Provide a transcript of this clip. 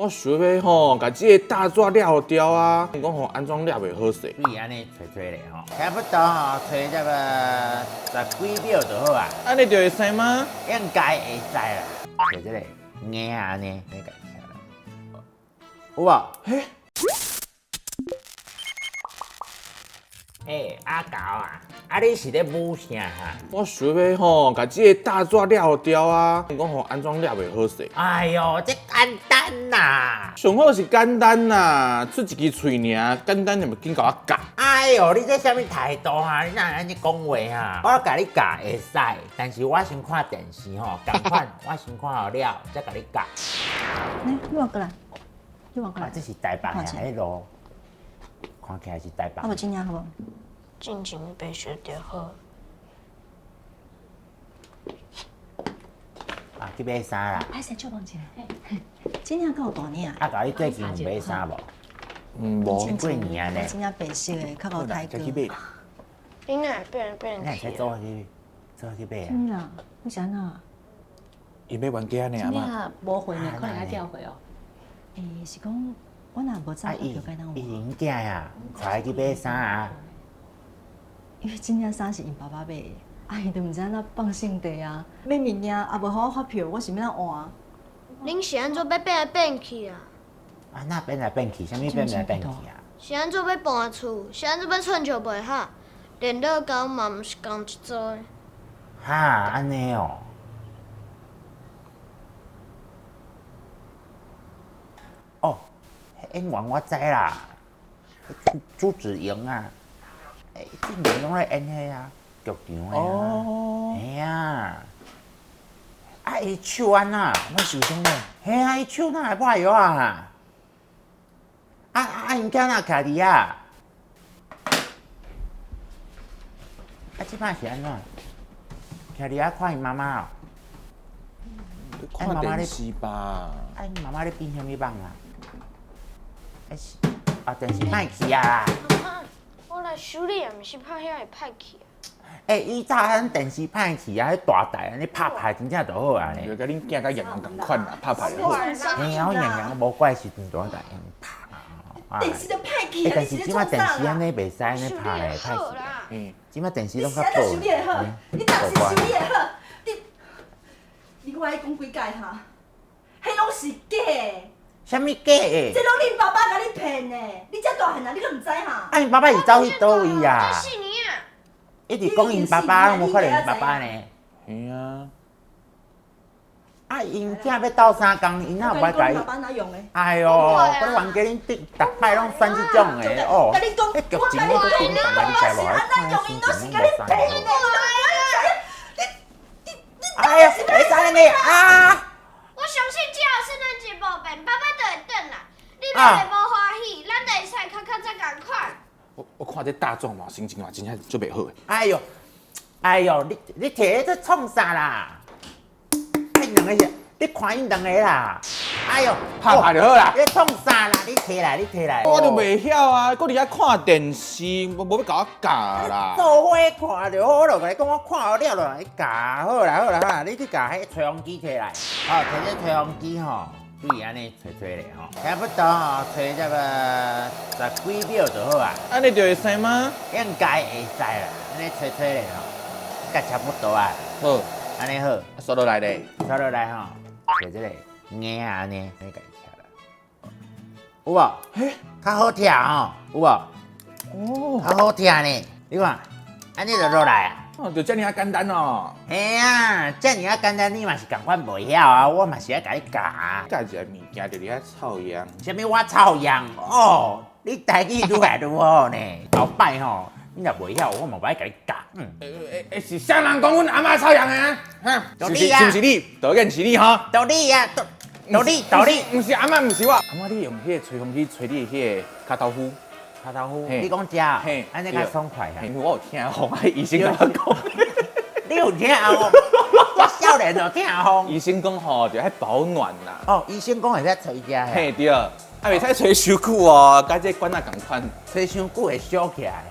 我想欲吼，共這个大紙掠掉啊，講吼按怎掠袂好勢。你按呢揣揣咧吼，差不多吼，揣這個十幾秒就好啊。按呢就會使嗎？應該會使啦。就這個硬按呢，你共拆來。有無？嘿。欸，阿狗啊，啊你是咧舞啥哈？我想欲吼，共這个大紙掠掉啊，講吼按怎掠袂好勢。哎喲，這簡單啦！上好是簡單啦，出一支喙爾，簡單你咪緊共我教。哎喲，你這啥物態度啊？你哪會按呢講話啊？我共你教會使，但是我先看電視吼，仝款我先看好了，才共你教。來，你換過來，你換過來。啊，這是台北的彼路，看起來是台北。啊，無真正好無？進前白色就好。啊，去買衫啦！歹勢，借問一下，這領敢有大領？啊，佮你最近有買衫無？嗯，無。過年啊呢。真正白色的，較無太過。再去買啦。你哪會變來變你會使去？做伙去，做伙去買啊？啥物啦？你是按怎？伊欲冤家呢，阿嬤。無貨呢，可能愛調貨哦。欸，是講我若無早發票，該當伊𪜶囝啊，帶伊去買衫啊。因為這領衫是𪜶爸爸買的，啊，伊就毋知按怎放聖地啊，買物件也無予我發票，我是欲按怎換？恁是按怎欲變來變去啊？啊，哪變來變去？啥物變來變去啊？是按怎欲搬厝？是按怎欲寸石袂合？連樂高嘛毋是仝一組的。哈，按呢哦。哦，演員我知啦，朱子瑩啊。欸，之前攏咧演彼啊，劇場的啊，嘿啊，啊，伊手按怎？我受傷咧。嘿啊，伊手哪會抹藥啊？啊啊！𪜶囝哪徛佇遐？啊，這擺是按怎？徛佇遐看𪜶媽媽哦。看電視吧。啊，𪜶媽媽咧變啥物網啊？欸是，啊，電視歹去啊。我來修理也毋是拍遐會歹去。欸，以早咱電視歹去啊，彼大台按呢拍拍真正就好啊呢。就佮恁囝佮洋洋仝款啦，拍拍就好。嘿啊，我洋洋無怪時陣大台拍啊。電視就歹去啊！但是這擺電視按呢袂使按呢拍的，歹勢。嗯。這擺電視攏較薄。你修理會好，你當時修理會好，你你看我講幾擺哈？彼攏是假的。啥物假的？這攏恁爸爸共你騙的，你遮大漢啊，你攏毋知哈？啊，𪜶爸爸是走去佗位啊？這四年啊！一直講𪜶爸爸，攏無看著𪜶爸爸呢。嘿啊！啊，𪜶囝欲鬥相共，𪜶哪有愛共伊？爸爸哪用的？哎喲，我咧冤家恁逐擺攏選這種的哦。共你講，彼劇情我閣頂重啊，你知無？按怎用𪜶攏是共你騙的，你攏無知。你你你，哎呀，會使按呢啊！我相信只要聖誕節無變，爸爸就會轉來。你莫會無歡喜，咱就會使較較早仝款。我看這大壯嘛，心情嘛真正足袂好的。哎喲，哎喲，你你摕彼這創啥啦？彼兩個是，你看𪜶兩個啦。哎喲，拍拍就好啦。你創啥啦？你摕來，你摕來。我就袂曉啊，閣佇遐看電視，無欲共我教啦。做伙看就好咯，共你講我看好了就來教，好啦好啦好啦，你去共彼吹風機摕來。好，摕這吹風機吼，對按呢吹吹咧吼，差不多吼，吹這個十幾秒就好啊。按呢就會使嗎？應該會使啦，按呢吹吹咧吼，佮差不多啊。好，按呢好。煞落來咧，煞落來吼，摕這個硬按呢，你共拆來。有無？嘿，較好拆吼，有無？哦，較好拆呢，你看，按呢就落來啊。哦，就遮爾仔簡單哦。嘿啊，遮爾仔簡單，你嘛是仝款袂曉啊，我嘛是愛共你教。教一个物件就佇遐臭樣。啥物我臭樣？哦，你台語愈來愈好呢。後擺吼，你若袂曉，我嘛無愛共你教。嗯。欸欸，是啥人講阮阿嬤臭樣的啊？哈？就你啊？是毋是你？當然是你吼。就你啊！就你，就你。毋是阿嬤，毋是我。阿嬤，你用彼個吹風機吹你彼個跤頭麩。跤頭麩，你講食，按呢較爽快啊。因為我有聽風，啊醫生共我講。你有聽風？我少年就聽風。醫生講吼，就愛保暖啦。哦，醫生講會使吹食。嘿對，啊袂使吹傷久哦，佮這管仔仝款。吹傷久會燒起來。